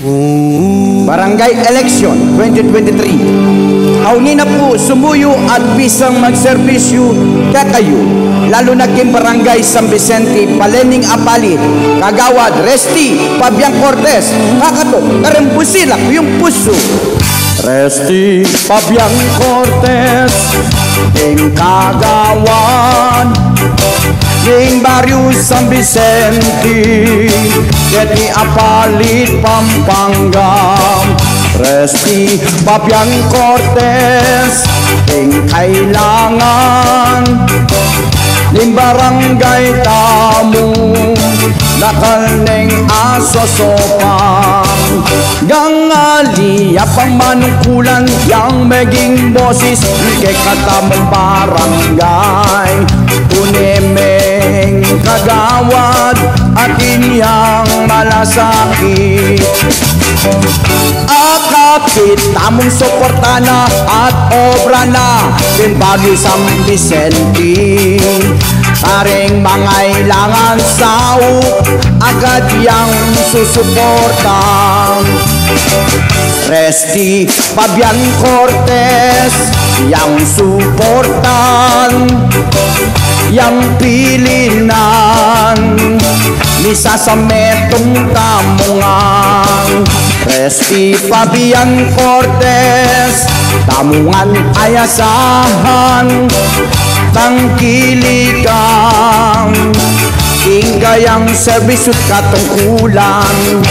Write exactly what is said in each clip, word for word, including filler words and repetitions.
Barangay Election twenty twenty-three. Awni na pu sumuyu at bisang magserbisyu kekayu, lalu na king Barangay San Vicente, Palening Apalit, Kagawad Resty Fabian Cortez, kakato kareng busilak yung pusu. Resty Fabian Cortez, ing kagawad ning Baryu San Vicente, keti Apalit, Pampanga. Resty Fabian Cortez, ing kailangan ning barangay tamu, dakal neng asosopan. Gangali a pang manungkulan yang meging bosis kekatamung barangay. Tune meng kagawad atin yang malasakit. Akapit tamung suporta na at obra na king Baryu San Vicente. Kareng mangailangan saup, agad yang susuporta. Resty Fabian Cortez, yang suportan, yang pilinan, misasametung tamu ngan. Resty Fabian Cortez, tamu ngan ayasahan, tangkilikan, ing kayang serbisyu't katungkulan.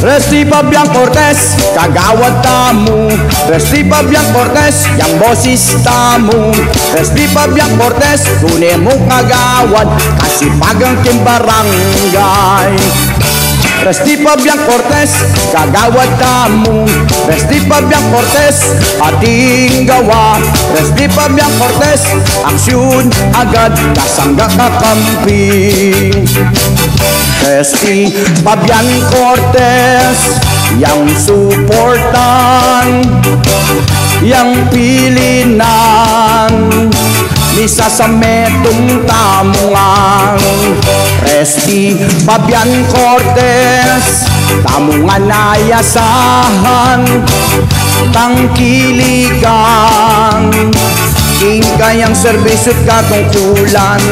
Resty Fabian Cortez, kagawad tamu. Resty Fabian Cortez, yang bosis tamu. Resty Fabian Cortez, tune mung kagawad, kasipagan king barangay. Resty Fabian Cortez, kagawad tamu. Resty Fabian Cortez, ating gawa. Resty Fabian Cortez, aksyon agad, kasangga kakampi. Resty Fabian Cortez, yang suportan, yang pilinan, misasametung tamu ngan. Resty Fabian Cortez, tamu ngan ayasahan, tangkilikan, ing kayang serbisyu't katungkulan.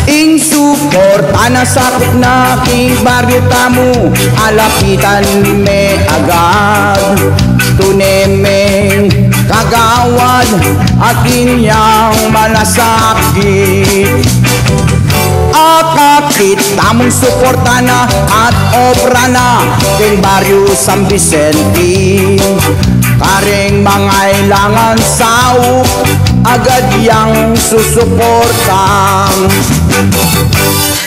Ing suporta na sakup na king baryu tamu, alapitan me agad. Tune meng kagawad atin yang malasakit. Akapit tamung suporta na at obra na king Baryu San Vicente. Kareng mangailangan saup, agad yang susuporta.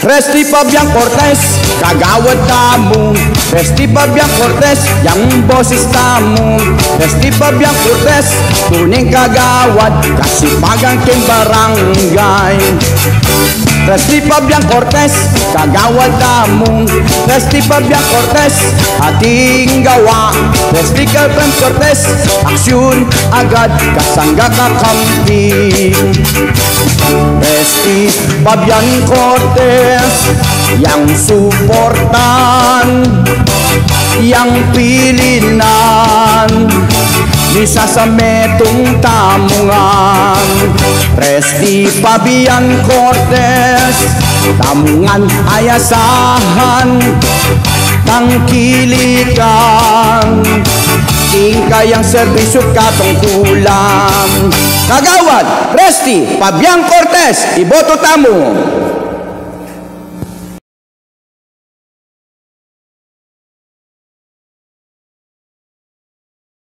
Resty Fabian Cortez, kagawad tamu. Resty Fabian Cortez, yang bosis tamu. Resty Fabian Cortez, tuneng kagawad, kasipagan king barangay. Resty Fabian Cortez, kagawad tamu. Resty Fabian Cortez, ating gawa. Resty Fabian Cortez, aksyon agad, kasangga kakampi. Resty Fabian Cortez, yang suportan, yang pilinan, misasametung tamu ngan. Resty Fabian Cortez, tamu ngan ayasahan, tangkilikan, ing kayang serbisyu't katungkulan. Kagawad Resty Fabian Cortez, iboto tamu.